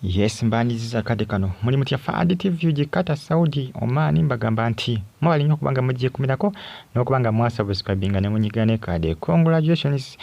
Yes, mbaniriza akadde kano. Muli mutya Fahad TV gikata Saudi Oman? Mbagamba nti mwebale nnyo okubanga mugyekumirako n'okubanga mwasubscribinga ne munyiga ne kade. Congratulations,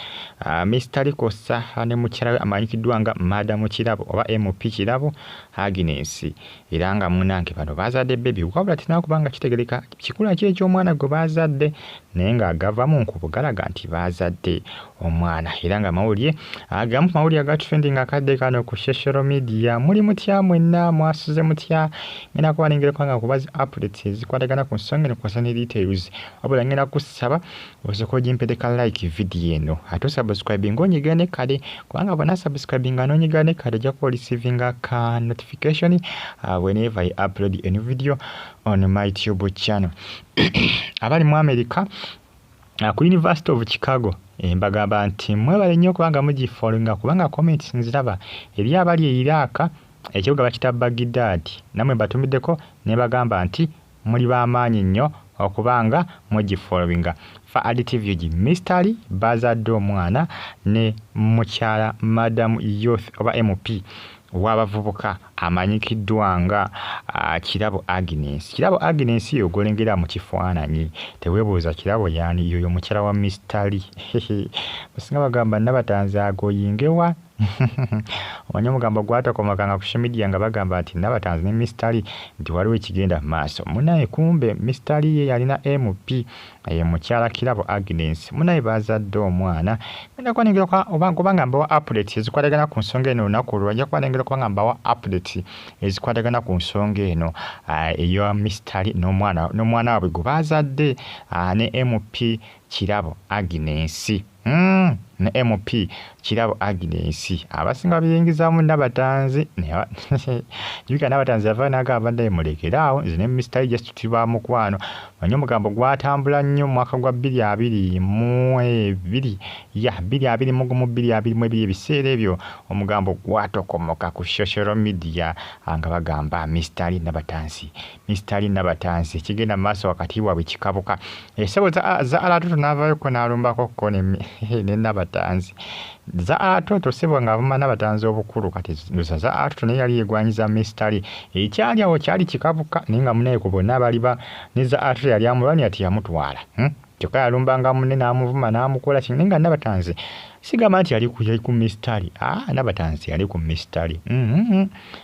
Mr. Likosa ne mukyala we amanyikiddwa nga Madam Kirabo oba MP Kirabo Agnes, era nga munange bano bazadde baby, wabula tinakubanga kitegereka kikula ki eky'omwana gwe bazadde, naye ng'agava mu nkubo galaga nti bazadde omwana. Era nga mawulire agamu ku mawulire aga trending akadde kano ku social media. Muli mutya mwenna? Mwasuze mutya? Ngenda kuba nengera kubanga kubazi updates ezikwatagana ku nsonga eno kwasa ne details, wabula ngenda kusaba osooka ogimpereka like video eno, ate osubscribing onyiga ne kale, kubanga bwona subscribing n'onyiga ne kale ojja kuba oreceiving ka notification whenever I upload a new video on my YouTube channel. Abali mu America, ku University of Chicago, mbagamba nti mwebale nnyo okubanga mugifollowinga, kubanga comments nziraba. Eri abali e Iraq, ekibuga bakita Baghdad, nammwe mbatumiddeko ne bagamba nti muli b'amaanyi nnyo okubanga mugifollowinga Fahad TV. Gi Mr. bazadde omwana ne mukyala Madam Youth oba MP w'abavubuka amanyikiddwa nga Kirabo Agnes. Kirabo Agnes yo gw'olengera mu kifaananyi, teweebuuza Kirabo y'ani, y'oyo mukyala wa Mr. Lee. Basinga bagamba Nabatanzi agoyingewa. Omanyi omugambo gwatokomokanga ku social media nga bagamba nti Nabatanzi ne Mr. Lee nti waliwo ekigenda mu maaso. Munaye kumbe Mr. Lee ye yalina MP ye mukyala Kirabo Agnes. Munaye bazadde omwana. Ngenda kuba nengera oba kubanga mbawa updates ezikwatagana ku nsonga eno olunaku olwo. Nja kuba nengera kubanga mbawa updates ezikwatagana ku nsonga eno eya Mr. Lee n'omwana waabwe gwe bazadde ne MP Kirabo Agnes. Ne MP Kirabo Agnes abasinga babiyingizaamu Nabatanzi. Jjukira Nabatanzi yavaayo n'agamba, "Baddayo mulekere awo, nze ne Mr. just tuli ba mukwano." Manyi omugambo gwatambula nnyo mu mwaka gwa 2022, ya 2021, 2022. Ebiseera ebyo omugambo gwatokomoka ku social media nga bagamba Mr. Lee Nabatanzi, Mr. Lee Nabatanzi, ekigenda mu maaso wakati waabwe kikabuka. Essebo za Alatoto n'avaayoko n'alumbako ko ne Nabatanzi. Za Alatoto ssebo ng'avuma Nabatanzi obukulu. Kati ndoza za Alatoto naye yali yegwanyiza Mr. Lee. Ekyali awo kyali kikabuka, naye nga munaye ku bonna abali ba ne za Alatoto yali amulwanya teyamutwala, Kyokka yalumbanga munne n'amuvuma n'amukola ki, naye nga Nabatanzi sigamba nti yali ku Mr. Lee. Ah, Nabatanzi yali ku Mr. Lee.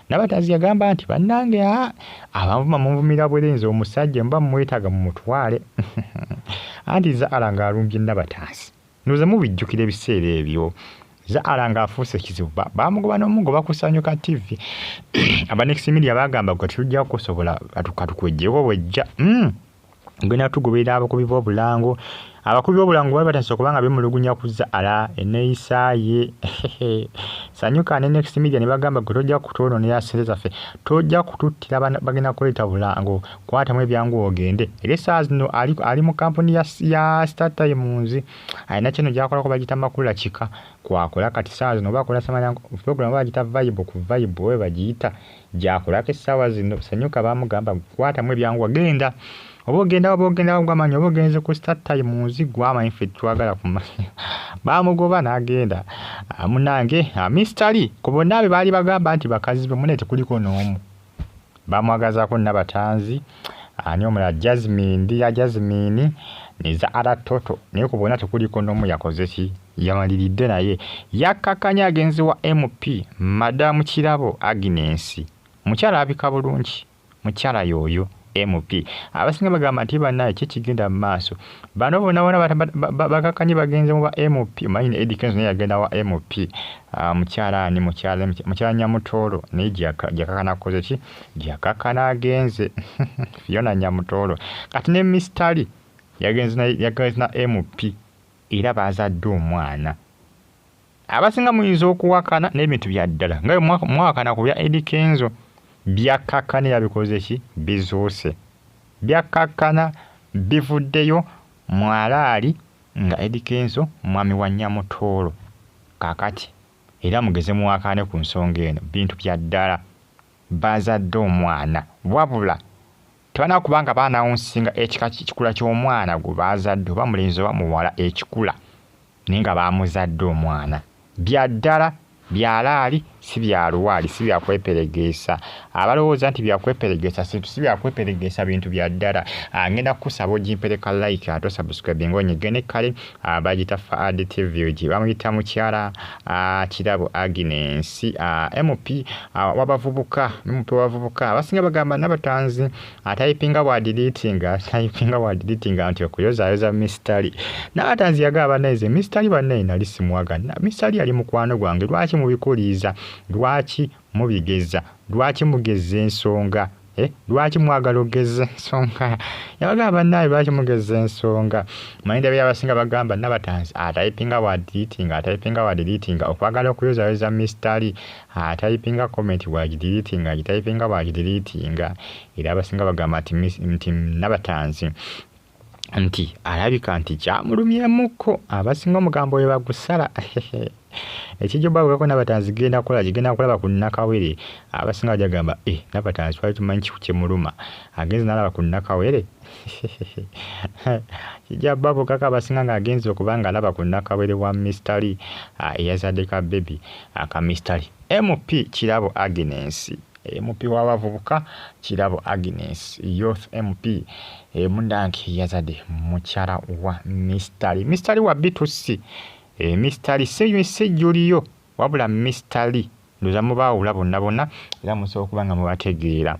Nabatanzi yagamba nti, "Bannange, ah, abanvuma munvumira bwerenze, omusajja muba mumwetaaga mumutwale." Anti Zaala ng'alumbye Nabatanzi, ndowooza mubijjukira ebiseera ebyo. Zaala ng'afuuse ekizibu, bamugoba n'omugoba ku Sanyuka TV. Aba Next Media bagamba, "Gwe tetujja kusobola, katukweggyeko bwejja." Genda tugoberera abakubi b'obulango. Abakubi b'obulango bali batandise okuba nga beemulugunya ku Zaala, enneeyisa ye. Sanyuka ne Next Media ne bagamba, "Gwe tojja kutwonoonera ssente zaffe, tojja kututtira, bagenda kuleeta bulango, kwatamu ebyangu ogende." Era essaawa zino ali mu kampuni ya Star Times, alina kino gy'akolako bagiyita Makula Kika kwakola kati essaawa zino, oba akola samanya program bagiyita Vibe ku Vibe oba bagiyita gy'akolako essaawa zino. Sanyuka baamugamba, "Kwatamu ebyanguwa, genda, oba ogenda, oba ogenda gwamanyi, oba ogenze ku Star Times gwamanyi, ffe twagala kumanya." Bamugoba n'agenda. Munange Mr. Lee ku bonna be baali bagamba nti bakazi be, mune tekuliko n'omu bamwagazaako. Nabatanzi, ani omulala, Jasmine, ya Jasmine ne Zaala Toto, naye ku bonna tekuliko n'omu yakoze ki, yamaliridde. Naye yakkakkanya agenzi wa MP Madamu Kirabo Agnes. Mukyala abika bulungi, mukyala y'oyo MP. Abasinga bagamba nti bannaye ki ekigenda mu maaso? Bano bonna bonna bakakkanye bagenze mu ba MP. Omanyi ne Eddy Kenzo naye yagenda wa MP. Mukyala ani, mukyala Nyamutoolo naye gyakakkana akoze ki, gyakakkana agenze Fiona Nyamutoolo. Kati ne Mr. Lee yagenze na MP, era baazadde omwana. Abasinga muyinza okuwakana n'ebintu bya ddala nga bwe mwawakana ku bya Eddy Kenzo. Byakkakkana yabikoze ki, bizuuse, byakkakkana bivuddeyo mwalaali nga Eddy Kenzo mwami wa Nyamutoolo. Kaakati era mugeze muwakane ku nsonga eno, bintu bya ddala, bazadde omwana, wabula tebalina kuba nga baanawunsinga ekika kikula ky'omwana gwe baazadde, oba mulenzi oba muwala, ekikula, naye nga baamuzadde omwana. Bya ddala, byalaali, Si bya luwaali, si bya kweperegeesa. Abalowooza nti bya kweperegeesa, si bya kweperegeesa, bintu bya ddala. Ngenda kukusaba ogimpereka like ate osubscribinga, onyige ne kale. Bagiyita Faad TV gye bamuyita mukyala Kirabo Agnes, MP w'abavubuka, MP w'abavubuka. Abasinga bagamba Nabatanzi atayipinga bw'adiriitinga, atayipinga bw'adiriitinga nti okuyozaayoza Mr. Lee. Nabatanzi yagamba, "Bannange, Mr. Lee bannaye nali simuwaga. Mr. Lee yali mukwano gwange. Lwaki mubikuliiza? Lwaki mubigeza? Lwaki mugeza ensonga? Eh, lwaki mwagala okugeza ensonga?" Yabagamba, "Bannaaye, lwaki mugeza ensonga?" Manyi ndabye abasinga bagamba Nabatanzi atayipinga bw'adiriitinga, atayipinga bw'adiriitinga okwagala okuyozaayoza Mr. Lee, atayipinga comment bw'agidiriitinga, agitayipinga bw'agidiriitinga. Era abasinga bagamba nti Nabatanzi nti alabika nti kyamulumyemuko. Abasinga omugambo we bagusala ekijja obabugako Nabatanzi genda kukola kigenda kulaba ku Nakawere. Abasinga bajja gamba, "E, Nabatanzi twali tumanyi kyemuluma, agenze n'alaba ku Nakawere." Kijja babukako abasinga ng'agenze okuba nga alaba ku Nakawere wa Mr. Lee eyazadde ka baby aka Mr. Lee. MP Kirabo Agnes, MP w'abavubuka Kirabo Agnes, Youth MP, munange yazadde mukyala wa Mr. Lee, Mr. Lee wa B2C, Mr. Lee si Juliyo wabula Mr. Lee. Ndowooza mubaawula bonna bonna era musobola okuba nga mubategeera.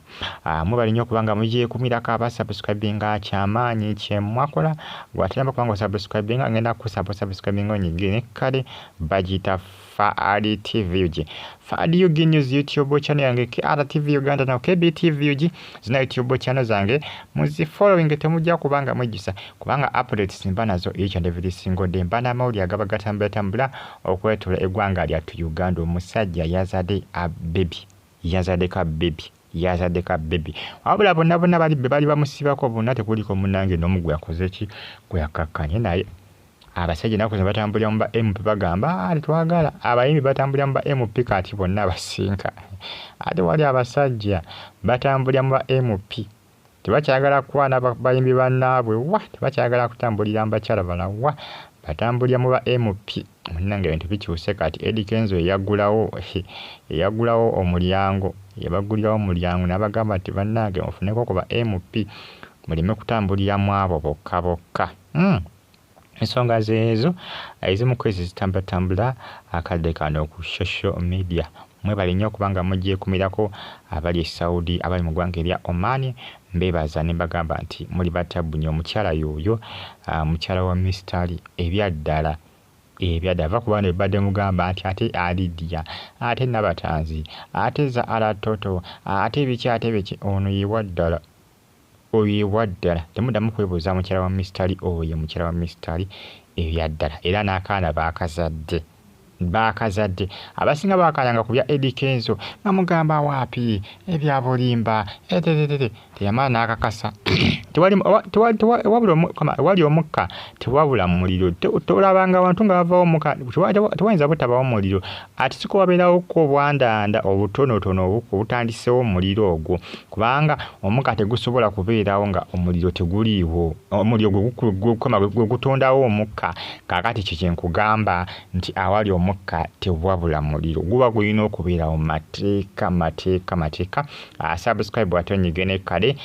Mwebale nnyo okuba nga mugyekumirako. Abasubscribinga, kyamaanyi kyemwakola. Gwatenaba kuba nga osubscribinga, ngenda kusaba osubscribinga, onyige ne kale. Bagiyita Faad TV UG, Faad UG News YouTube channel yange, KRTV Uganda na KBTV UG, zina YouTube channel zange muzifollowing, temujja kubanga mwejjusa kubanga updates mba nazo each and every single day. Mba n'amawulire agaba gatambulatambula okwetoola eggwanga lyattu Uganda. Omusajja yazadde a baby, yazadde ka baby, yazadde ka baby. Wabula bonna bonna bali be bali bamusibako bonna tekuliko munnange n'omu gwe yakoze ki, gwe yakkakkanye naye. Abasajja ennaku zino batambulira mu ba MP, bagamba, "Ah, tetwagala." Abayimbi batambulira mu ba MP kati bonna abasinga, ate wali abasajja batambulira mu ba MP, tebakyagala kwana bayimbi bannaabwe, wa tebakyagala kutambulira mu bakyala balala, wa batambulira mu ba MP. Munnange, ebintu bikyuse kati. Eddy Kenzo eyaggulawo omulyango, yabaggulirawo omulyango n'abagamba nti, "Bannange, mufuneko ku ba MP, muleme kutambulira mu abo bokka bokka." Ensonga zeezo ezimu ku ezo zitambulatambula akadde kano ku social media. Mwebale nnyo okubanga mugyekumirako. Abali e Saudi, abali mu ggwanga erya Oman, mbeebaza ne mbagamba nti muli batabbu nnyo. Omukyala y'oyo, mukyala wa Mr. Lee ebyaddala, ebyaddala. Va ku bano ebadde mugamba nti ate Alidia, ate Nabatanzi, ate za Alatoto, ate biki, ate biki. Ono ye waddala, oyo ye waddala. Temuddamu kwebuuza mukyala wa Mr. Lee, oyo ye mukyala wa Mr. Lee ebyaddala. Era n'akaana baakazadde, baakazadde. Abasinga baakaananga ku bya Eddy Kenzo nga mugamba waapi ebyabulimba etetetete, teyamala n'akakasa. Ewali omukka tewabula muliro. Tolabanga wantu nga wavawo omukka tewayinza butabawo muliro. Ate siko wabeerawoko obwandanda obutonotono obutandisewo omuliro ogwo, kubanga omukka tegusobola kubeerawo nga omuliro teguliiwo. Omuliro gwe gutondawo omukka. Kaakati kyo kye nkugamba nti awali omukka tewabula muliro, guba gulina okubeerawo. Mateeka, mateeka, mateeka. Subscribe ate onyige ne kale.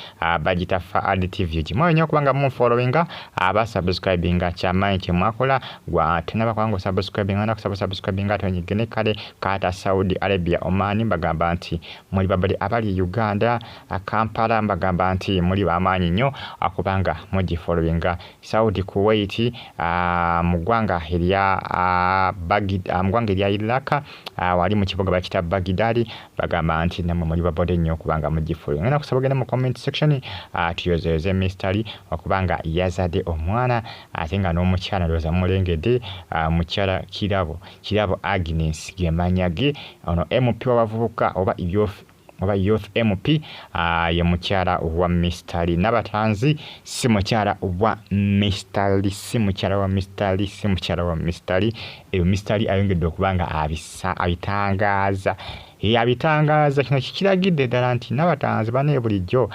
Bagita Faad TV. Kimwayo nnyo okubanga munfollowinga. Aba subscribinga, kyamaanyi kyemwakola. Gwatenaba kubanga osubscribinga, nakusaba subscribinga ate onyige ne kale. Kata Saudi Arabia, Oman, mbagamba nti muli babali. Abali Uganda, Kampala, mbagamba nti muli bamaanyi nnyo kubanga mugifollowinga. Saudi, Kuwait, mu ggwanga erya mu ggwanga erya Iraq, wali mu kibuga bakita Baghdad, bagamba nti nammwe muli babode nnyo kubanga mugifollowinga. Ngenda kusaba ogende mu comment section tuyozeyoze Mr. Lee okubanga yazadde omwana, ate nga n'omukyala ndowooza mulengedde, mukyala Kirabo, Kirabo Agnes ge mannya ge. Ono MP w'abavubuka oba youth, oba Youth MP, ye mukyala wa Mr. Lee. Nabatanzi si mukyala wa Mr. Lee, si mukyala wa Mr. Lee, si mukyala wa Mr. Lee. Ebyo Mr. Lee ayongedde okuba nga abitangaaza. Yabitangaaza kino kikiragidde ddala nti Nabatanzi banaye bulijjo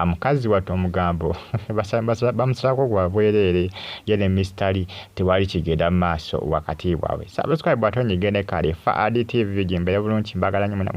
mukazi wattu omugambo bamusalako gwa bwereere, ye ne Mister Lee tewali kigenda mu maaso wakati bwabwe. Subscribe ate onyige ne kale Fuad TV gimbeere bulungi, mbagala nnyo mwenna.